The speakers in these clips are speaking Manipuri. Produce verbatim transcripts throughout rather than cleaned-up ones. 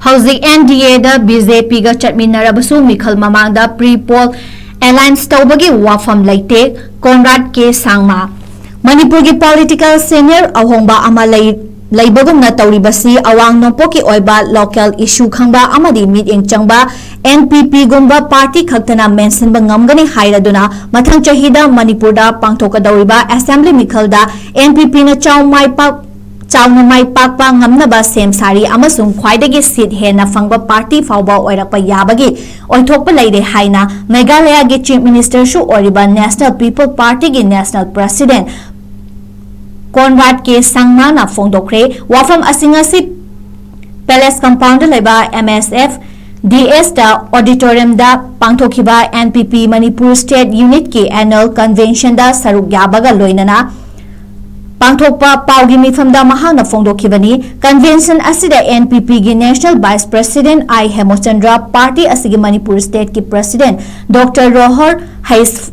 ꯍꯧꯖꯤꯛ ꯑꯦꯟ ꯗꯤ ꯑꯦꯗ ꯕꯤ ꯖꯦ ꯄꯤꯒ ꯆꯠꯃꯤꯟꯅꯔꯕꯁꯨ ꯃꯤꯈꯜ ꯃꯃꯥꯡꯗ ꯄ꯭ꯔꯤ ꯄꯣꯜ ꯑꯦꯂꯥꯏꯟꯁ ꯇꯧꯕꯒꯤ ꯋꯥꯐꯝ ꯂꯩꯇꯦ, ꯀꯣꯟꯔꯥꯗ ꯀꯦ ꯁꯥꯡꯃ꯫ ꯃꯅꯤꯄꯨꯔꯒꯤ ꯄꯣꯂꯤꯇꯤꯀꯦꯜ ꯁꯤꯅꯤꯌꯔ ꯑꯍꯣꯡꯕ ꯑꯃ ꯂꯩ-, ꯂꯩꯕꯒꯨꯝꯅ ꯇꯧꯔꯤꯕꯁꯤ ꯑꯋꯥꯡ ꯅꯣꯡꯄꯣꯛꯀꯤ ꯑꯣꯏꯕ ꯂꯣꯀꯦꯜ ꯏꯁꯨ ꯈꯪꯕ ꯑꯃꯗꯤ ꯃꯤꯠꯌꯦꯡ ꯆꯪꯕ ꯑꯦꯟ ꯄꯤ ꯄꯤꯒꯨꯝꯕ ꯄꯥꯔꯇꯤ ꯈꯛꯇꯅ ꯃꯦꯟꯁꯤꯟꯕ ꯉꯝꯒꯅꯤ ꯍꯥꯏꯔꯗꯨꯅ ꯃꯊꯪ ꯆꯍꯤꯗ ꯃꯅꯤꯄꯨꯔꯗ ꯄꯥꯡꯊꯣꯛꯀꯗꯧꯔꯤꯕ ꯑꯦꯁꯦꯝꯕ꯭ꯂꯤ ꯃꯤꯈꯜꯗ ꯑꯦꯟ ꯄꯤ ꯄꯤꯅ ꯆꯥꯎ ꯃꯥꯏ ꯄꯥꯛ-, ꯆꯥꯎꯅ ꯃꯥꯏ ꯄꯥꯛꯄ ꯉꯝꯅꯕ ꯁꯦꯝ ꯁꯥꯔꯤ ꯑꯃꯁꯨꯡ ꯈ꯭ꯋꯥꯏꯗꯒꯤ ꯁꯤꯠ ꯍꯦꯟꯅ ꯐꯪꯕ ꯄꯥꯔꯇꯤ ꯐꯥꯎꯕ ꯑꯣꯏꯔꯛꯄ ꯌꯥꯕꯒꯤ ꯑꯣꯏꯊꯣꯛꯄ ꯂꯩꯔꯦ ꯍꯥꯏꯅ ꯃꯦꯘꯥꯂꯌꯥꯒꯤ ꯆꯤꯐ ꯃꯤꯅꯤꯁꯇꯔꯁꯨ ꯑꯣꯏꯔꯤꯕ ꯅꯦꯁꯅꯦꯜ ꯄꯤꯄꯜ ꯄꯥꯔꯇꯤꯒꯤ ꯅꯦꯁꯅꯦꯜ ꯄ꯭ꯔꯁꯤꯗꯦꯟꯠ ꯀꯣꯟꯔꯥꯗ ꯀꯦ ꯁꯪꯃꯥꯅ ꯐꯣꯡꯗꯣꯛꯈ꯭ꯔꯦ꯫ ꯋꯥꯐꯝ ꯑꯁꯤ ꯉꯁꯤ ꯄꯦꯂꯦꯁ ꯀꯝꯄꯥꯎꯟꯗ ꯂꯩꯕ ꯑꯦꯝ ꯑꯦꯁ ꯑꯦꯐ ꯗꯤ ꯑꯦꯁꯇ ꯑꯣꯗꯤꯇꯣꯔꯤꯌꯝꯗ ꯄꯥꯡꯊꯣꯛꯈꯤꯕ ꯑꯦꯟ ꯄꯤ ꯄꯤ ꯃꯅꯤꯄꯨꯔ ꯁ꯭ꯇꯦꯠ ꯌꯨꯅꯤꯠꯀꯤ ꯑꯦꯅꯨꯑꯦꯜ ꯀꯟꯚꯦꯟꯁꯟꯗ ꯁꯔꯨꯛ ꯌꯥꯕꯒ ꯂꯣꯏꯅꯅ ꯄꯥꯡꯊꯣꯛꯄ ꯄꯥꯎꯒꯤ ꯃꯤꯐꯝꯗ ꯃꯍꯥꯛꯅ ꯐꯣꯡꯗꯣꯛꯈꯤꯕꯅꯤ꯫ ꯀꯟꯚꯦꯟꯁꯟ ꯑꯁꯤꯗ ꯑꯦꯟ ꯄꯤ ꯄꯤꯒꯤ ꯅꯦꯁꯅꯦꯜ ꯚꯥꯏꯁ ꯄ꯭ꯔꯁꯤꯗꯦꯟꯠ ꯑꯥꯏ ꯍꯦꯃꯆꯟꯗ꯭ꯔ, ꯄꯥꯔꯇꯤ ꯑꯁꯤꯒꯤ ꯃꯅꯤꯄꯨꯔ ꯁ꯭ꯇꯦꯠꯀꯤ ꯄ꯭ꯔꯁꯤꯗꯦꯟꯠ ꯗꯣꯛꯇꯔ ꯔꯣꯍꯔ ꯍꯩꯁ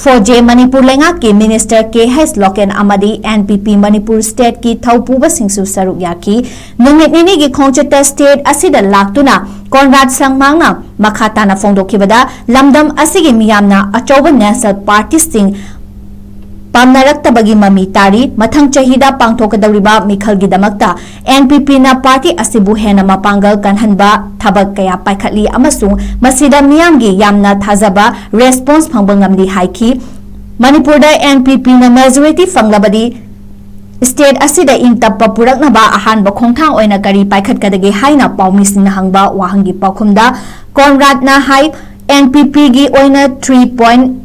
ꯐꯣꯖꯦ, ꯃꯅꯤꯄꯨꯔ ꯂꯩꯉꯥꯛꯀꯤ ꯃꯤꯅꯤꯁꯇꯔ ꯀꯦ ꯍꯩꯁ ꯂꯣꯀꯦꯟ ꯑꯃꯗꯤ ꯑꯦꯟ ꯄꯤ ꯄꯤ ꯃꯅꯤꯄꯨꯔ ꯁ꯭ꯇꯦꯠꯀꯤ ꯊꯧꯄꯨꯕꯁꯤꯡꯁꯨ ꯁꯔꯨꯛ ꯌꯥꯈꯤ꯫ ꯅꯨꯃꯤꯠ ꯅꯤꯅꯤꯒꯤ ꯈꯣꯡꯆꯠꯇ ꯁ꯭ꯇꯦꯠ ꯑꯁꯤꯗ ꯂꯥꯛꯇꯨꯅ ꯀꯣꯟꯔꯥꯗ ꯁꯪꯃꯥꯡꯅ ꯃꯈꯥ ꯇꯥꯅ ꯐꯣꯡꯗꯣꯛꯈꯤꯕꯗ, ꯂꯝꯗꯝ ꯑꯁꯤꯒꯤ ꯃꯤꯌꯥꯝꯅ ꯑꯆꯧꯕ ꯅꯦꯁꯅꯦꯜ ꯄꯥꯔꯇꯤꯁꯤꯡ ꯄꯥꯝꯅꯔꯛꯇꯕꯒꯤ ꯃꯃꯤ ꯇꯥꯔꯤ꯫ ꯃꯊꯪ ꯆꯍꯤꯗ ꯄꯥꯡꯊꯣꯛꯀꯗꯧꯔꯤꯕ ꯃꯤꯈꯜꯒꯤꯗꯃꯛꯇ ꯑꯦꯟ ꯄꯤ ꯄꯤꯅ ꯄꯥꯔꯇꯤ ꯑꯁꯤꯕꯨ ꯍꯦꯟꯅ ꯃꯄꯥꯡꯒꯜ ꯀꯟꯍꯟꯕ ꯊꯕꯛ ꯀꯌꯥ ꯄꯥꯏꯈꯠꯂꯤ ꯑꯃꯁꯨꯡ ꯃꯁꯤꯗ ꯃꯤꯌꯥꯝꯒꯤ ꯌꯥꯝꯅ ꯊꯥꯖꯕ ꯔꯦꯁꯄꯣꯟꯁ ꯐꯪꯕ ꯉꯝꯂꯤ ꯍꯥꯏꯈꯤ꯫ ꯃꯅꯤꯄꯨꯔꯗ ꯑꯦꯟ ꯄꯤ ꯄꯤꯅ ꯃꯦꯖꯣꯔꯤꯇꯤ ꯐꯪꯂꯕꯗꯤ ꯁ꯭ꯇꯦꯠ ꯑꯁꯤꯗ ꯏꯪ ꯇꯞꯄ ꯄꯨꯔꯛꯅꯕ ꯑꯍꯥꯟꯕ ꯈꯣꯡꯊꯥꯡ ꯑꯣꯏꯅ ꯀꯔꯤ ꯄꯥꯏꯈꯠꯀꯗꯒꯦ ꯍꯥꯏꯅ ꯄꯥꯎꯃꯤꯁꯤꯡꯅ ꯍꯪꯕ ꯋꯥꯍꯪꯒꯤ ꯄꯥꯎꯈꯨꯝꯗ ꯀꯣꯟꯔꯥꯗꯅ ꯍꯥꯏ, ꯑꯦꯟ ꯄꯤ ꯄꯤꯒꯤ ꯑꯣꯏꯅ ꯊ꯭ꯔꯤ ꯄꯣꯏꯟꯠ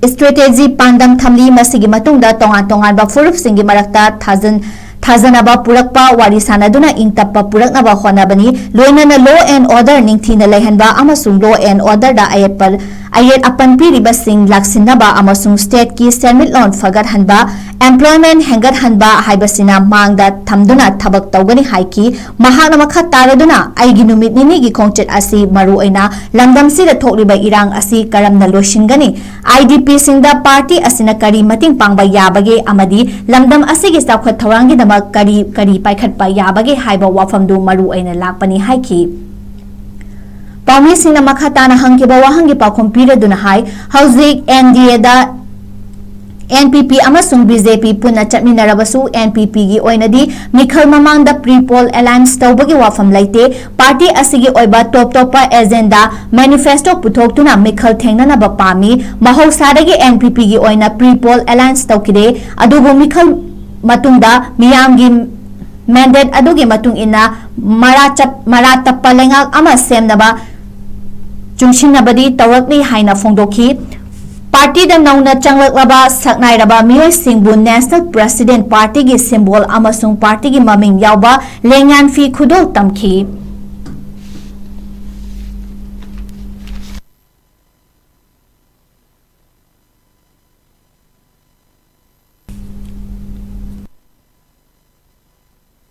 ꯁ꯭ꯇ꯭ꯔꯦꯇꯦꯖꯤ ꯄꯥꯟꯗꯝ ꯊꯝꯂꯤ꯫ ꯃꯁꯤꯒꯤ ꯃꯇꯨꯡꯗ ꯇꯣꯉꯥꯟ ꯇꯣꯉꯥꯟꯕ ꯐꯨꯔꯨꯞꯁꯤꯡꯒꯤ ꯃꯔꯛꯇ ꯊꯥꯖꯟ-, ꯊꯥꯖꯅꯕ ꯄꯨꯔꯛꯄ, ꯋꯥꯔꯤ ꯁꯥꯅꯗꯨꯅ ꯏꯪ ꯇꯞꯄ ꯄꯨꯔꯛꯅꯕ ꯍꯣꯠꯅꯕꯅꯤ꯫ ꯂꯣꯏꯅꯅ law and order ꯅꯤꯡꯊꯤꯅ ꯂꯩꯍꯟꯕ ꯑꯃꯁꯨꯡ law and orderꯗ ꯑꯌꯦꯠꯄ, ꯑꯌꯦꯠ ꯑꯄꯟ ꯄꯤꯔꯤꯕꯁꯤꯡ ꯂꯥꯛꯁꯤꯟꯅꯕ ꯑꯃꯁꯨꯡ ꯁ꯭ꯇꯦꯠꯀꯤ ꯁꯦꯟꯃꯤꯠꯂꯣꯟ ꯐꯒꯠꯍꯟꯕ, Employment ꯍꯦꯟꯒꯠꯍꯟꯕ ꯍꯥꯏꯕꯁꯤꯅ ꯃꯥꯡꯗ ꯊꯝꯗꯨꯅ ꯊꯕꯛ ꯇꯧꯒꯅꯤ ꯍꯥꯏꯈꯤ꯫ ꯃꯍꯥꯛꯅ ꯃꯈꯥ ꯇꯥꯔꯗꯨꯅ, "ꯑꯩꯒꯤ ꯅꯨꯃꯤꯠ ꯅꯤꯅꯤꯒꯤ ꯈꯣꯡꯆꯠ ꯑꯁꯤ ꯃꯔꯨꯑꯣꯏꯅ ꯂꯝꯗꯝꯁꯤꯗ ꯊꯣꯛꯂꯤꯕ ꯏꯔꯥꯡ ꯑꯁꯤ ꯀꯔꯝꯅ ꯂꯣꯏꯁꯤꯟꯒꯅꯤ, IDPꯁꯤꯡꯗ party ꯑꯁꯤꯅ ꯀꯔꯤ ꯃꯇꯦꯡ ꯄꯥꯡꯕ ꯌꯥꯕꯒꯦ ꯑꯃꯗꯤ ꯂꯝꯗꯝ ꯑꯁꯤꯒꯤ ꯆꯥꯎꯈꯠ ꯊꯧꯔꯥꯡꯒꯤꯗꯃꯛ ꯀꯔꯤ ꯀꯔꯤ ꯄꯥꯏꯈꯠꯄ ꯌꯥꯕꯒꯦ ꯍꯥꯏꯕ ꯋꯥꯐꯝꯗꯨ ꯃꯔꯨꯑꯣꯏꯅ ꯂꯥꯛꯄꯅꯤ" ꯍꯥꯏꯈꯤ꯫ ꯄꯥꯎꯃꯤꯁꯤꯡꯅ ꯃꯈꯥ ꯇꯥꯅ ꯍꯪꯈꯤꯕ ꯋꯥꯍꯪꯒꯤ ꯄꯥꯎꯈꯨꯝ ꯄꯤꯔꯗꯨꯅ ꯍꯥꯏ, ꯍꯧꯖꯤꯛ NDAꯗ NPP ꯑꯃꯁꯨꯡ BJP ꯄꯨꯟꯅ ꯆꯠꯃꯤꯟꯅꯔꯕꯁꯨ, NPPꯒꯤ ꯑꯣꯏꯅꯗꯤ ꯃꯤꯈꯜ ꯃꯃꯥꯡꯗ pre-poll alliance ꯇꯧꯕꯒꯤ ꯋꯥꯐꯝ ꯂꯩꯇꯦ꯫ Party ꯑꯁꯤꯒꯤ ꯑꯣꯏꯕ ꯇꯣꯞ ꯇꯣꯞꯄ agenda, manifesto ꯄꯨꯊꯣꯛꯇꯨꯅ ꯃꯤꯈꯜ ꯊꯦꯡꯅꯅꯕ ꯄꯥꯝꯃꯤ꯫ ꯃꯍꯧꯁꯥꯗꯒꯤ NPPꯒꯤ ꯑꯣꯏꯅ pre-poll alliance ꯇꯧꯈꯤꯗꯦ, ꯑꯗꯨꯕꯨ ꯃꯤꯈꯜ ꯃꯇꯨꯡꯗ ꯃꯤꯌꯥꯝꯒꯤ mandate ꯑꯗꯨꯒꯤ ꯃꯇꯨꯡ ꯏꯟꯅ ꯃꯔꯥ ꯆꯞ-, ꯃꯔꯥ ꯇꯞꯄ ꯂꯩꯉꯥꯛ ꯑꯃ ꯁꯦꯝꯅꯕ ꯆꯨꯡꯁꯤꯟꯅꯕꯗꯤ ꯇꯧꯔꯛꯂꯤ ꯍꯥꯏꯅ ꯐꯣꯡꯗꯣꯛꯈꯤ꯫ Partyꯗ ꯅꯧꯅ ꯆꯪꯂꯛꯂꯕ ꯁꯛꯅꯥꯏꯔꯕ ꯃꯤꯑꯣꯏꯁꯤꯡꯕꯨ National President, partyꯒꯤ symbol ꯑꯃꯁꯨꯡ partyꯒꯤ ꯃꯃꯤꯡ ꯌꯥꯎꯕ ꯂꯦꯡꯌꯥꯟ ꯐꯤ ꯈꯨꯗꯣꯜ ꯇꯝꯈꯤ꯫